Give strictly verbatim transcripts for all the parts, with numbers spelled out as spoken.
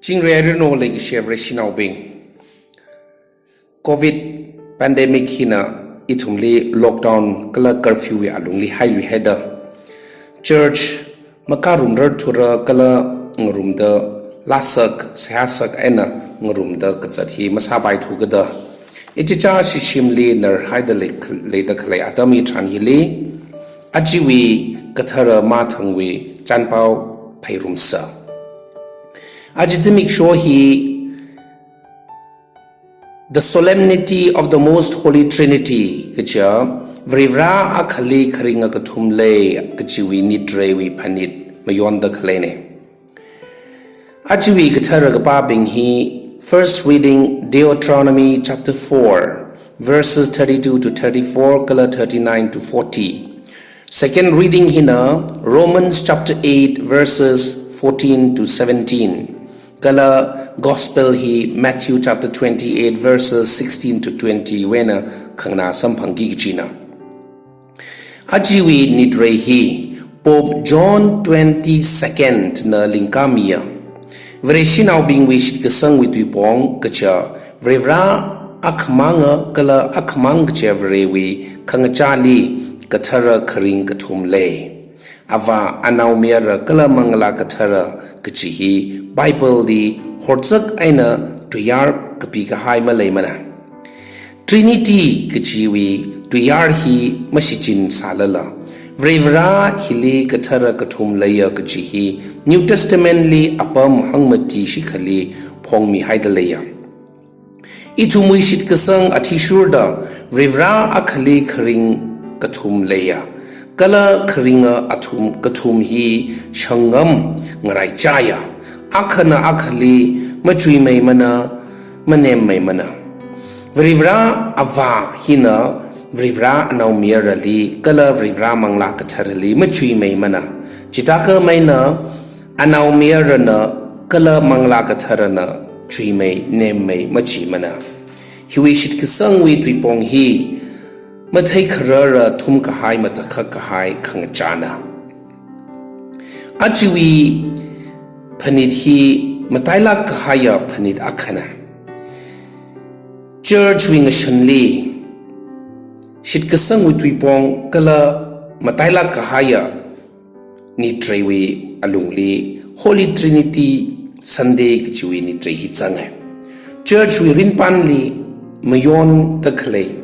Chingri aruino leikashi Vareshinaobing. Covid pandemic hina ithumli lockdown kala curfew wui alungli hailuihaida, church makarumrar thura kala ngarumda lasak, seihā sak eina ngarumda kazat hi masāpaithu kada, ichicha shishimli narhaida lei, leida khalei atam hitharan hili, ajawui kathara mathangwui chanpao phairumsa. Aja zimiksho hi The Solemnity of the Most Holy Trinity kaja, Varivara akhali kharinga kathum lei kajiwui nitreiwui phanit mayonda khaleina. Ajawui kathara kapābing hi, first reading, Deuteronomy chapter four, verses thirty-two to thirty-four, kala thirty-nine to forty. Second reading hina, Romans chapter eight, verses fourteen to seventeen. Kala Gospel hi Matthew chapter twenty-eight, verses sixteen to twenty wui eina khanganā samphangki kajina. Ajawui nitrei hi Pope John twenty-second na lingkamiya. Vareshinaobingwui shitkasangwui tuipong kaja, Varivara akhamanga kala akhamang kaja Varewui khangachāli kathara kharing kathum lei. Avā, Anaomayara kala Manglā Kathara kaji hi Bible li horzak eina tuiyār kapi kahai maleimana. Trinity kajiwui tuiyār hi mashichin sālala, Varivara hili kathara kathum leiya kaji hi New Testament li apam hangmati shikhali phongmihaida leiya. Ithumwui shitkasang athishurda Varivara akhali kharing kathum leiya, kala kharinga athum kathum hi shangam ngaraichāya, akhana akhali machuimeimana, manemmeimana. Varivara Avā hina Varivara Anaomayarali kala Varivara Manglā Katharali machuimeimana. Chithākhameina Anaomayarana kala Manglā Katharana chuimei nemmei machimana. Hiwui shitkasangwui tuipong hi matheikharara thumkahai matakhak kahai khangachāna. Ajawui phanit hi matailāk kahaiya phanit akhana. Church wui ngashanli shitkasangwui tuipong kala matailāk kahaiya nitreiwui alungli Holy Trinity Sunday kajiwui nitrei hi zanga. Church wui rinpanli mayonda khalei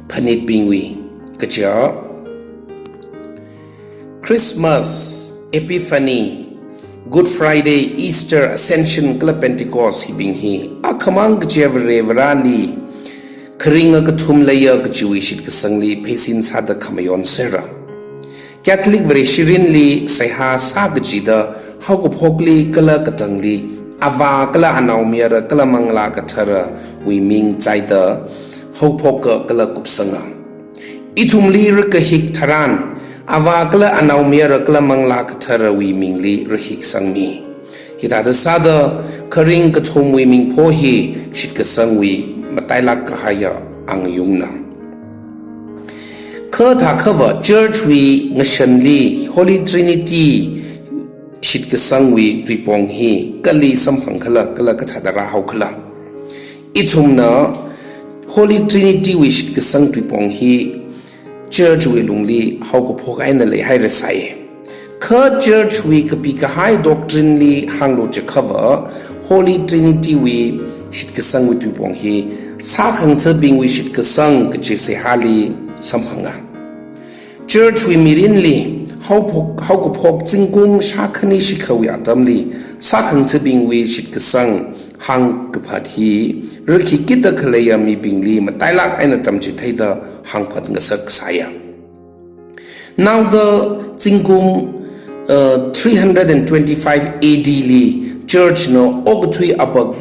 phanitbingwui kaja Christmas, Epiphany, Good Friday, Easter, Ascension kala Pentecost hibing hi akhamang kaja Vare Varali kharinga kathum leiya kajiwui shitkasangli pheisin sāda khamayon sera. Catholic Vareshirinli seihā sā kajida haokaphokli kala katangli Avā kala Anaomayara kala Manglā Katharawui ming zaida haophok kala kupsanga. Ithumli rakahik tharan Avā kala Anaomayara kala Manglā Katharawui mingli rahik sangmi. Hithāda sāda kharing kathumwui mingpho hi shitkasangwui matailāk kahaiya angayungna. Kha thākhava Church wui ngashanli Holy Trinity shitkasangwui tuipong hi kali samphangkhala kala kathāda rāhaokhala. Ithumna Holy Trinity wui shitkasang tuipong hi Church wui lungli haokaphok eina leihairasai. Kha Church wui kapi kahai doctrine li hānglu chiakhava, Holy Trinity wui shitkasangwui tuipong hi sākhangathabingwui shitkasang kaji seihāli samphanga. Church wui mirinli haophok, haokaphok zingkum shākhani shikhawui atamli sākhangathabingwui shitkasang hāngkaphat hi rakhikida khaleiya mibingli matailāk eina tamchitheida hāngphat ngasak sāya. Naoda zingkum, uh, three hundred and twenty-five A D li Church na okathui apak,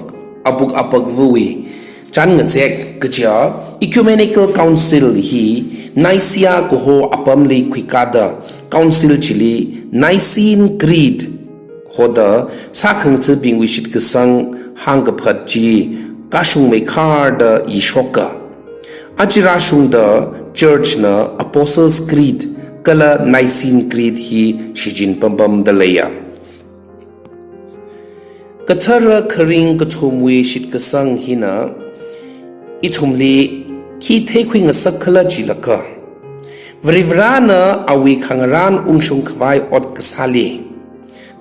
apuk apakvawui chān ngazek kaja Ecumenical Council hi Nicaea kaho apamli khuikāda Council chili Nicene Creed hoda sākhangathabingwui shitkasang hāngkaphat chi kashungmeikharda yishoka. Aja rāshungda Church na Apostles' Creed kala Nicene Creed hi shichin pampamda leiya. Kathara kharing kathumwui shitkasang hina ithumli khi theikhui ngasak khala jilakha, Varivarana awui khangarān ungshung khavai ot kasāli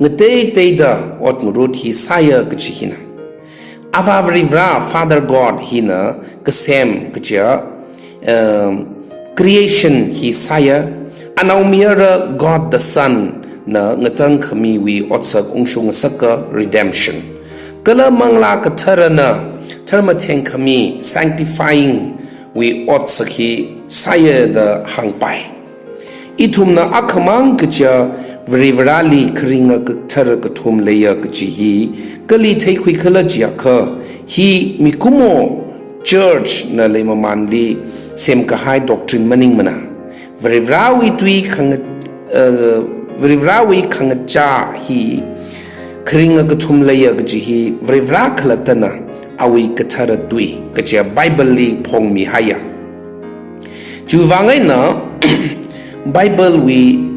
ngateiteida ot ngarut hi sāya kaji hina. Avā Varivara, Father God hina kasem kaja, um, creation hi sāya, anaomayara God the Son na ngatangkhamiwui otsak ungshung ngasaka redemption. Kala Manglā Katharana tharmathengkhami sanctifying wui otsak hi sāya da hāngpai. Ithumna akhamang kaja Varivarali kharinga kathara kathum leiya kaji hi kali theikhui khala jiakha, hi mikumo church na leimamanli semkahai doctrine maningmana. Varivarawui tui khang-, uh, Varivarawui khangachā hi kharinga kathum leiya kaji hi Varivara khalattana awui kathara tui kaja Bible li phongmihaiya. Chiwui vang eina Bible wui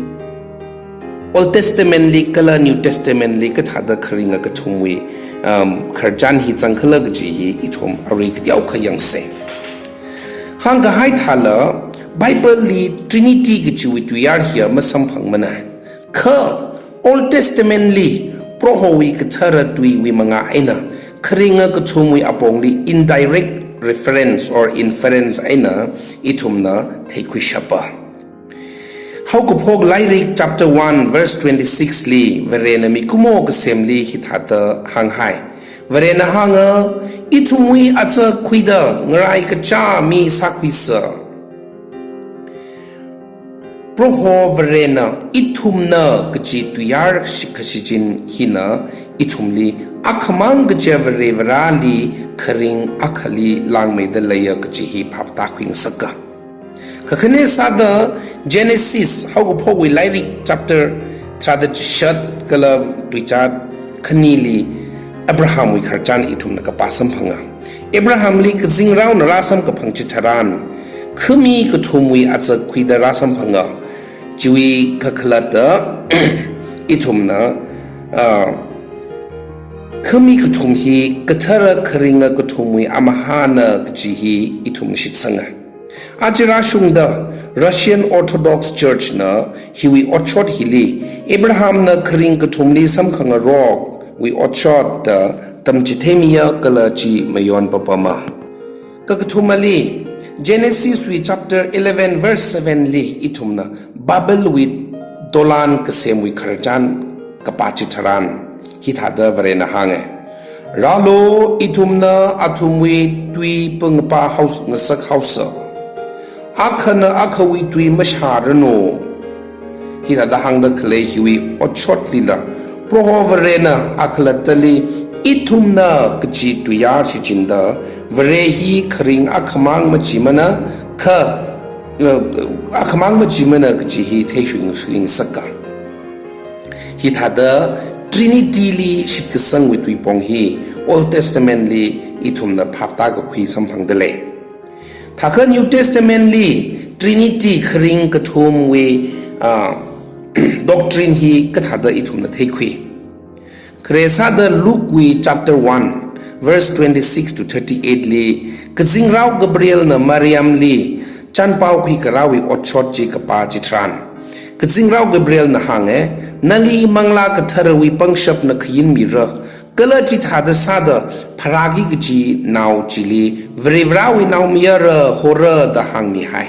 Old Testament li kala New Testament li kathāda kharinga kathumwui, um, khararchan hi zangkhala kaji hi ithum arui kateokha yangsa. Hāngkahai thāla, Bible li Trinity kajiwui tuiyār hiya masamphangmana. Kha Old Testament li Prohowui kathara tuiwui mangā eina kharinga kathumwui apongli indirect reference or inference eina ithumna theikhuishapa. Haokaphok Lairik chapter one verse twenty-six li Varena mikumo kasemli hithāda hānghai. Varena hānga, ithumwui otsak khuida ngarai kachā mi sākhuisa. Proho Varena ithumna kaji tuiyār shi-, kashichin hina ithumli akhamang kaja Varivarali kharing akhali langmeida leiya kaji hi phaptākhui ngasaka. Kakhane sāda Genesis, Haokaphokwui Lairik chapter tharāda chishat kala tuizat khanili Abrahamwui khararchan ithumna kapā samphanga. Abrahamli kazingraona rāsamkaphang chitharan, khami kathumwui otsak khuida rāsamphanga. Chiwui kakhalatta ithumna, ah, khami kathum hi kathara kharinga kathumwui amahāna kaji hi ithum shitsanga. Aja rāshungda Russian Orthodox Church na hiwui otshot hili Abrahamna kharing kathumli samkhangarokwui otshot da tamchitheimiya kala chi mayon papama. Kakathumali, Genesis wui chapter eleven verse seven li ithumna Babelwui dolan kasemwui khararchan kapā chitharan, hithāda Varena hānga. Rālu, ithumna athumwui tui pangpā haos-, ngasak haosa. Akhana akhawui tui mashāranu. Hithāda hāngda khalei hiwui otshotlila, Proho Varena akhalattali ithumna kaji tuiyār shichinda, Vare hi kharing akhamang machimana, kha, eh, akhamang machimana kaji hi theishuingsaka. Hithāda Trinity li shitkasangwui tuipong hi Old Testament li ithumna phaptākakhui samphangdalei. Thākha New Testament li Trinity kharing kathumwui, ah, doctrine hi kathāda ithumna theikhui. Khare sāda Luke wui chapter one, verse twenty-six to thirty-eight li, kazingrao Gabrielna Mariamli chanpao khuikharāwui otshot chi kapā chitharan, kazingrao Gabrielna hānga, nali Manglā Katharawui pangshapna khayin mira, kala chithāda sāda pharāki kaji nao chili Varivarawui naomayara hora da hāngmihai.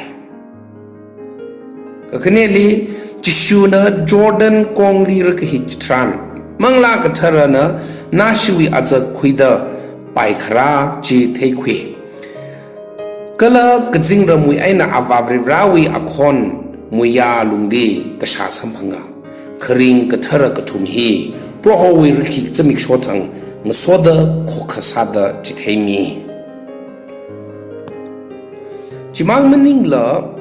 Kakhaneli, Jishuna Jordan kongli rākahik chitharan, Manglā Katharana nashiwui otsak khuida paikharā chi theikhui. Kala kazingramwui eina Avā Varivarawui akhon muiya lungli kashā samphanga. Kharing kathara kathum hi Prohowui rākhik zimiksho thang ngasoda khokha sāda chitheimi. Chimang maningla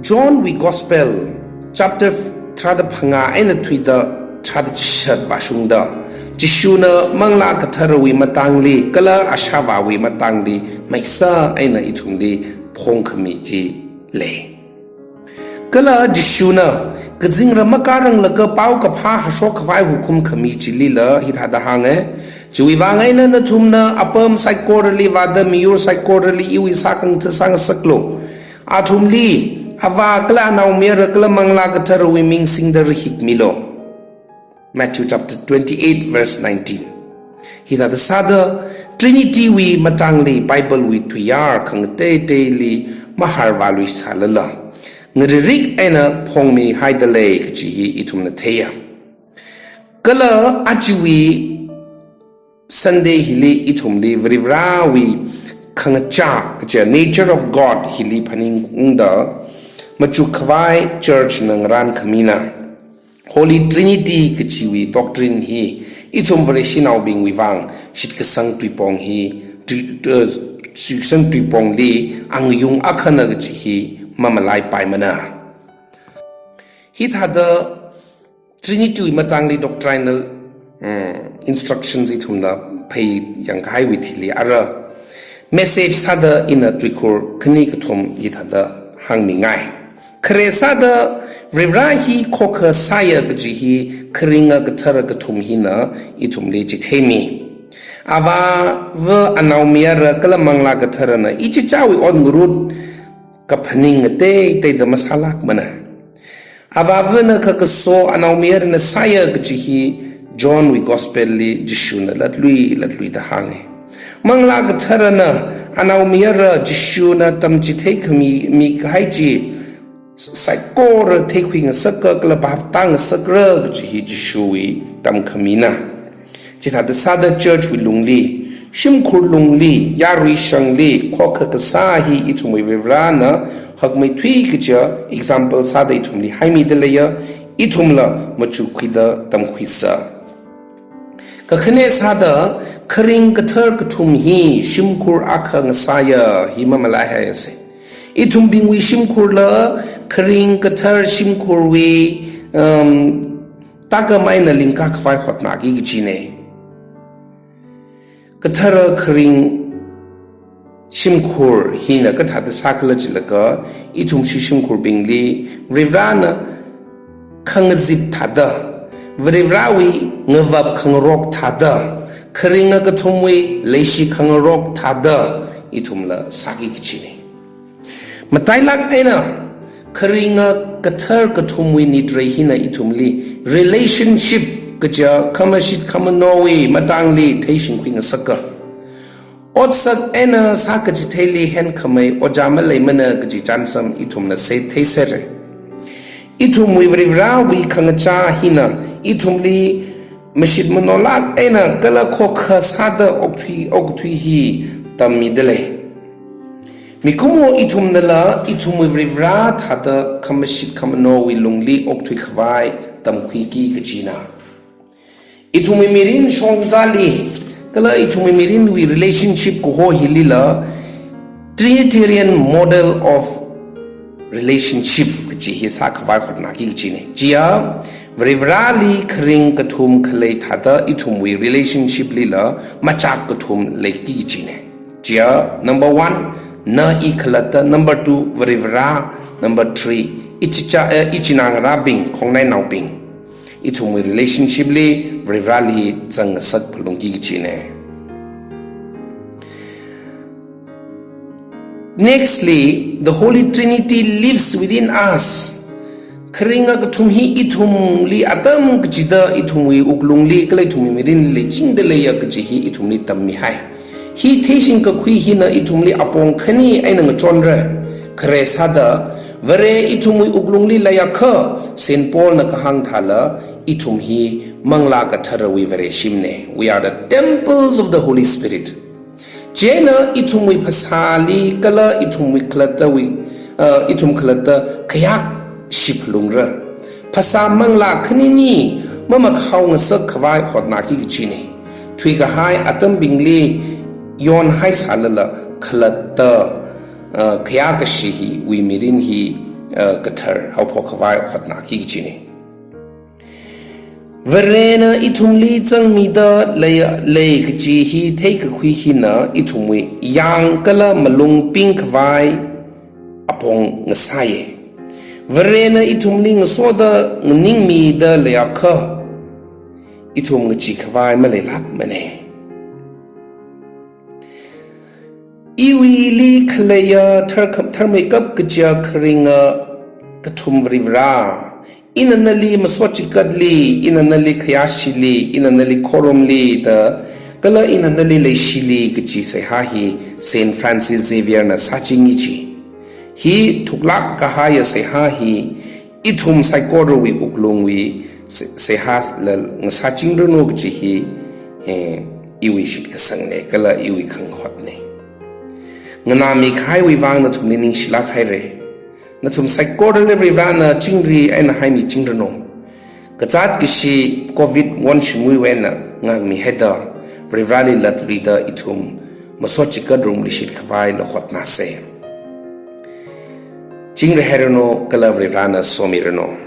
John wui Gospel chapter tharāda phangā eina thuida tharāda chishat vāshungda, Jishuna Manglā Katharawui matangli kala Ashāvāwui matangli maisa eina ithumli phongkhami chi lei. Kala Jishuna kazingram makāranglakha paokaphā hashok khavai hukum khami chilila hithāda hānga, Chiwui vang eina nathumna apam saikorali vāda miyur saikorali iwui sākhangatha sāngasaklu. Athumli Avā kala Anaomayara kala Manglā Katharawui ming singda rahikmilu. Matthew chapter twenty-eight, verse nineteen. Hithāda sāda Trinity wui matangli Bible wui tuiyār khangateiteili mahar vāluisālala, ngaririk eina phongmihaida lei kaji hi ithumna theiya. Kala ajawui Sunday hili ithumli Varivarawui khangachā kaja nature of God hili phaningungda machuk khavai church na ngarānkhamina. Holy Trinity kajiwui doctrine hi ithum Vareshinaobingwui vang shitkasang tuipong hi, tui-, uh, shitkasang tuipongli angayung akhana kaji hi mamalaipaimana. Hithāda Trinity wui matangli doctrinal, mm, instructions ithumna phei yangkahaiwui thili ara message sāda ina tuikhur khani kathum hithāda hāngmingai. Khare sāda Varivara hi khokha sāya kaji hi kharinga kathara kathum hina ithumli chitheimi. Avā, Vā, Anaomayara kala Manglā Katharana ichichāwui ot ngarut kaphaning ngateiteida masālākmana. Avā Vāna khakaso, Anaomayarana sāya kaji hi John wui Gospel li Jishuna latlui latluida hānga. Manglā Katharana Anaomayara Jishuna tamchithei khami mikahai chi saikora theikhui ngasaka kala bhap tāngasakra kaji hi Jishuwui tamkhamina. Chithāda sāda church wui lungli, shimkhur lungli, yarui shangli khokha kasā hi ithumwui Varivarana hakmeithui kaja example sāda ithumli haimida leiya, ithumla machukkhuida tamkhuisa. Kakhane sāda kharing kathar kathum hi shimkhur akha ngasāya hi mamalaihaiasa. Ithumbingwui shimkhurla kharing kathar shimkhurwui, um, takam eina lingkakhavai hotnaki kajina. Kathara kharing shimkhur hina kathāda sākhala jilaga, ithum shi shimkhurbingli Varivarana khangazip thāda, Varivarawui ngavap khangarok thāda, kharinga kathumwui leishi khangarok thāda, ithumla sāki kajina. Matailāk eina, kharinga kathar kathumwui nitrei hina ithumli relationship kaja khamashit khamanowui matangli theishingkhui ngasaka. Otsak eina sākachitheili henkhamei ojā maleimana kaji chānsam ithumna se theiserra. Ithumwui Varivarawui khangachā hina ithumli mashit manolāk eina kala khokha sāda okthui, okthui hi tammida lei. Mikumo ithumnala ithumwui Varivara thāda khamashit khamanowui lungli okthui khavai tamkhuiki kajina. Ithumwui mirin shongzali, kala ithumwui mirinwui relationship kaho hilila, Trinitarian model of relationship kaji hi sākhavai hotnaki kajina. Chiya, Varivarali kharing kathum khalei thāda ithumwui relationship lila machak kathum leiki kajina. Chiya, number one, na i khalatta, number two, Varivara, number three, ichichā, eh, ichinā ngarābing, khongnainaobing. Ithumwui relationship li Varivarali zang ngasak phalungki kajina. Nextly, the Holy Trinity lives within us. Kharinga kathum hi ithumli atam kachida ithumwui wuklungli kala ithumwui mirinli leichingda leiya kaji hi ithumli tammihai. Hi theishingkakhui hina ithumli apong khani eina ngachonra. Khare sāda, Vare ithumwui wuklungli leiakha, Saint Paul na kahāng thāla, ithum hi Manglā Katharawui Vareshimna. We are the temples of the Holy Spirit. Chieina ithumwui phasāli kala ithumwui khalattawui, uh, ithum khalatta khayak shiphalungra. Phasā manglā khanini mamakhao ngasak khavai hotnaki kajina. Thuikahai atambingli yonhai sālala khalatta, uh, khayākashi hiwui mirin hi, uh, kathar haophok khavai hotnaki kajina. Varena ithumli zangmida lei, lei kaji hi theikakhui hina ithumwui yāng kala malung ping khavai apong ngasāya. Varena ithumli ngasoda nganingmida leiakha, ithum ngachee khavai maleilākmana. Iwuili khaleiya tharkham-, tharmeikap kajiya kharinga kathum Varivara, ina nali masot chikatli, ina nali khayāshili, ina nali khorumli da, kala ina nali leishili kaji seihā hi Saint Francis Xavier na sāchingi ji. Hi thuklāk kahaiya seihā hi ithum saikorawui wuklungwui se-, seihāla ngasāchingranu kaji hi, eh, iwui shitkasangna, kala iwui khangahotna. Nganāmi kahaiwui vang nathumli ningshilāk haira. Nathum saikorali Varivarana chingri eina haimichingranu. Kazāt kashi covid wonshimwui eina ngākmihaida, Varivarali latluida ithum masot chikatrumli shitkhavai lo hotnāsa. Chingri hairanu kala Varivarana somiranu.